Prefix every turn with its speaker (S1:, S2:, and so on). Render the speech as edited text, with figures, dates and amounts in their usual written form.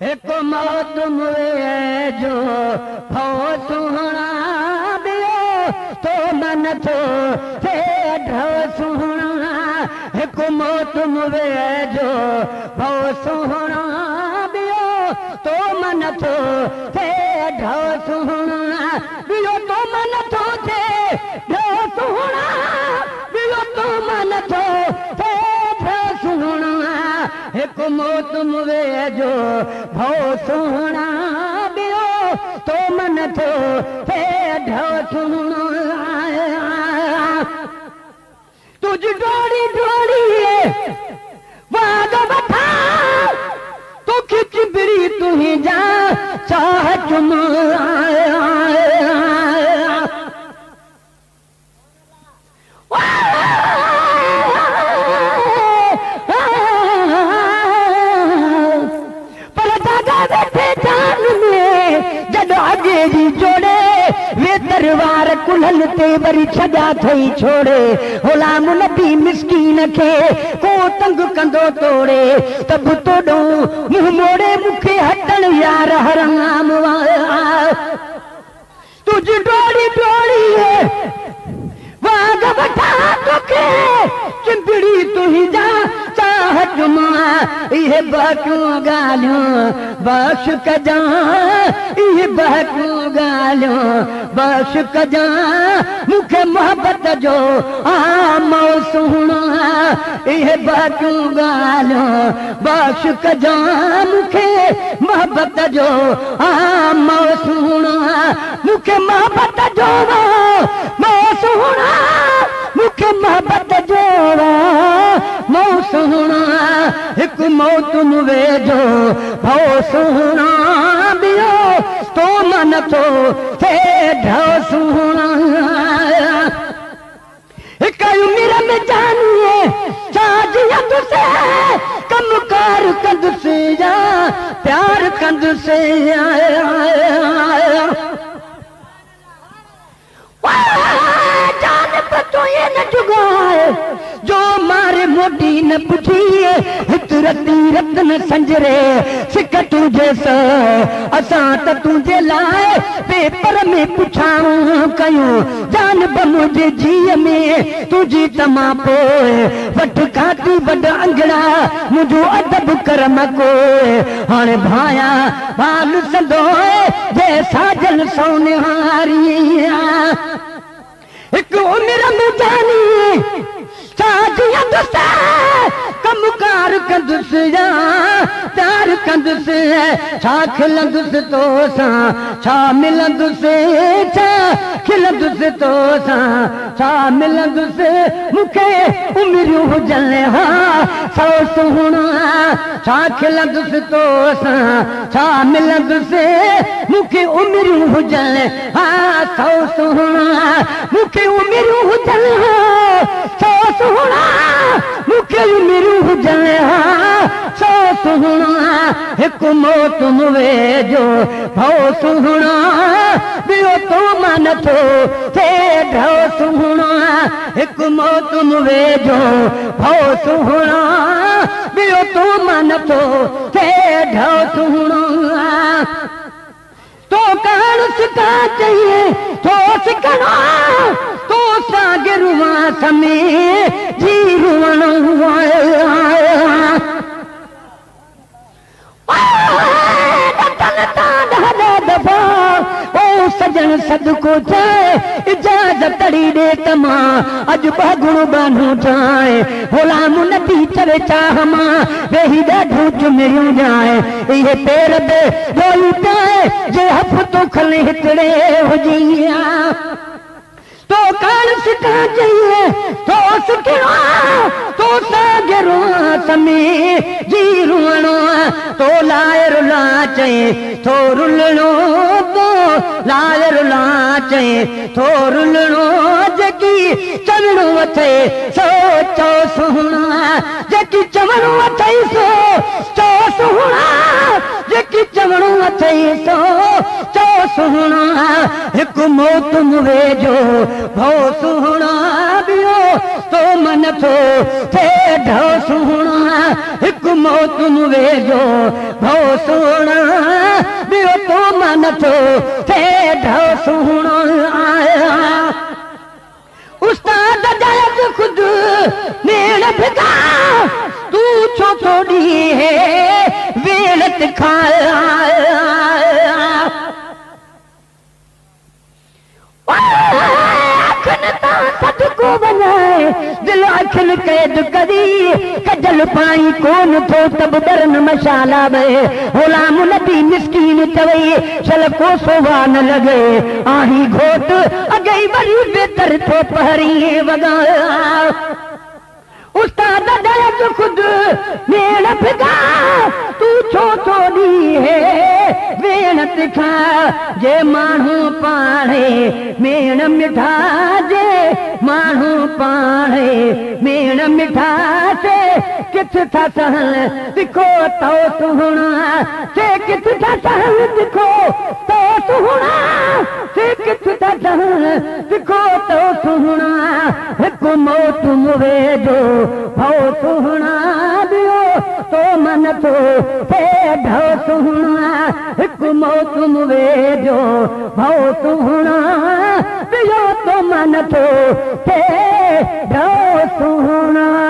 S1: هڪ موت ويجهو ڀؤ سهڻا ٻيو تو من ٿو ٿئي ڍؤ سهڻا. هڪ موت ويجهو ڀؤ سهڻا ٻيو تو من ٿو ٿئي ڍؤ سهڻا. ٻيو تو من ٿو ٿئي ڍؤ سهڻا. ٻيو تو من ٿو ٿئي ڍؤ سهڻا. هڪ موت ويجهو ڀؤ سهڻا ٻيو تو من ٿو ٿئي ڍؤ سهڻا. تنهنجي ڊوڙي ڊوڙي واڳ وٺان توکي چنبڙي تنهنجا چاهه چمان. پر دادا ويٺي جان ۾ جڏ اڳي جي جوڙي ويتر وار ڪلهن تي وري ڇڏيا ٿئي ڇوڙي. غلام نبي مسڪين کي ڪو تنگ ڪندو توڙي ته به توڏئون منهن موڙي مون کي هٽڻ يار حرام وا. تنهنجي ڊوڙي ڊوڙي واڳ وٺان توکي چنبڙي تنهنجا چاهه چمان. اهي بهڪيون ڳالهيون بخش ڪجان اهي بهڪيون ڳالهيون بخش ڪجان مون کي محبت جو آمو سهڻا. اهي بهڪيون ڳالهيون بخش ڪجان مون کي محبت جو آمو سهڻا. مون کي محبت جو مو سهڻا. مون کي محبت جو مو سهڻا. هڪ موت ويجهو ڀؤ سهڻا ٻيو تو من ٿو ٿئي ڍؤ سهڻا. هڪ عمر ۾ جانيء ڇا جيئندس ڪم ڪار ڪندس يا پيار ڪندس. جان به تون نه جڳاء جو ماري موٽي نه پڇي. هت رتي رتن سنجري سڪ تنهنجي سو اسان ته تنهنجي لاء پيپر ۾ پڇاڻو ڪيون. جان به منهنجي جيء ۾ تنهنجي ته مان پوء وٺ ڪاتي وڍ انگڙا منهنجو ادب ڪرم ڪوء. هاڻي ڀانيان ڀال سندو جي ساجن سونهاري. هڪ عمر ۾ جاني ڇا جيئندس ڪم ڪار ڪندس يا پيار ڪندس. ڇا کلندس توسان ڇا ملندس ڇا کلندس توسان ڇا ملندس. مون کي عمريون هجن ها سو سهڻا. ڇا کلندس توسان ڇا ملندس مون کي عمريون هجن ها سو سهڻا. مون کي عمريون هجن ها سو سهڻا. مون کي عمريون هجن ها سو سهڻا. هڪ موت ويجهو ڀؤ سهڻا ٻيو تو مان نٿو ٿئي ڍؤ سهڻا. هڪ موت ويجهو ڀؤ سهڻا ٻيو تو مان نٿو ٿئي ڍؤ سهڻا. تو ڪاڻ سڪا چئي ٿو سڪڻو تو سان گروان سمي جي روئڻو. او سڄڻ صدقو ٿئي اجازت ڙي ڏي ته مان اڄ ٻهڳڻو ٻانهو ٺاهي. غلام نبي چوي چاهه مان ويهي ڏاڍو چمڙيون ڄائي. اهي پير به ڏوئي پيائي جي هفتو کن هتڙي هجي. تو ڪاڻ سڪان چئي ٿو سڪڻو تو سان گروان سمي جي روئڻو. تو لاء رلان چئي ٿو رلڻو تو لاء رلان چئي ٿو رلڻو. جيڪي چوڻو اٿئي سو چئو سهڻا. جيڪي چوڻو اٿئي سو چئو سهڻا. جيڪي چوڻو اٿئي سو چئو سهڻا. هڪ موت ويجهو ڀؤ سهڻا ٻيو تو من ٿو ٿئي ڍؤ سهڻا. هڪ موت مون ويجهو ڀؤ سهڻا، ٻيو تو مان نٿو ٿئي ڍؤ سهڻا. استاد جائز خود نيڻ ڀڳا، تون ڇو ٿو ڏينهن ويڻ تکا. اکين تان صدقو وڃائي، دل اکين قيد ڪري، ڪجل پائين ڪون ٿو ته به ٻرن مشالا ٻئي. غلام نبي مسڪين چوي، شل ڪو سوا نه لڳي، آهين گهوٽ اڳئي وري ويتر ٿو پهرين وڳا. استاد ڏيج خود ويڻ ڀڳا، تون ڇو ٿو ڏينهن ويڻ تکا. جي ماڻهو پاڻهي ميڻ مٺا، جي ماڻهو پاڻهي ميڻ مٺا، سي ڪٿ ٿا سهن تکو تو سهڻا. سي ڪٿ ٿا سهن تکو تو سهڻا، سي ڪٿ ٿا سهن تکو تو سهڻا. هڪ موت مون ويجهو ڀؤ سهڻا، ٻيو تو من ٿو ٿئي ڍؤ سهڻا. هڪ موت مون ويجهو ڀؤ سهڻا، ٻيو تو من ٿو ٿئي ڍؤ سهڻا.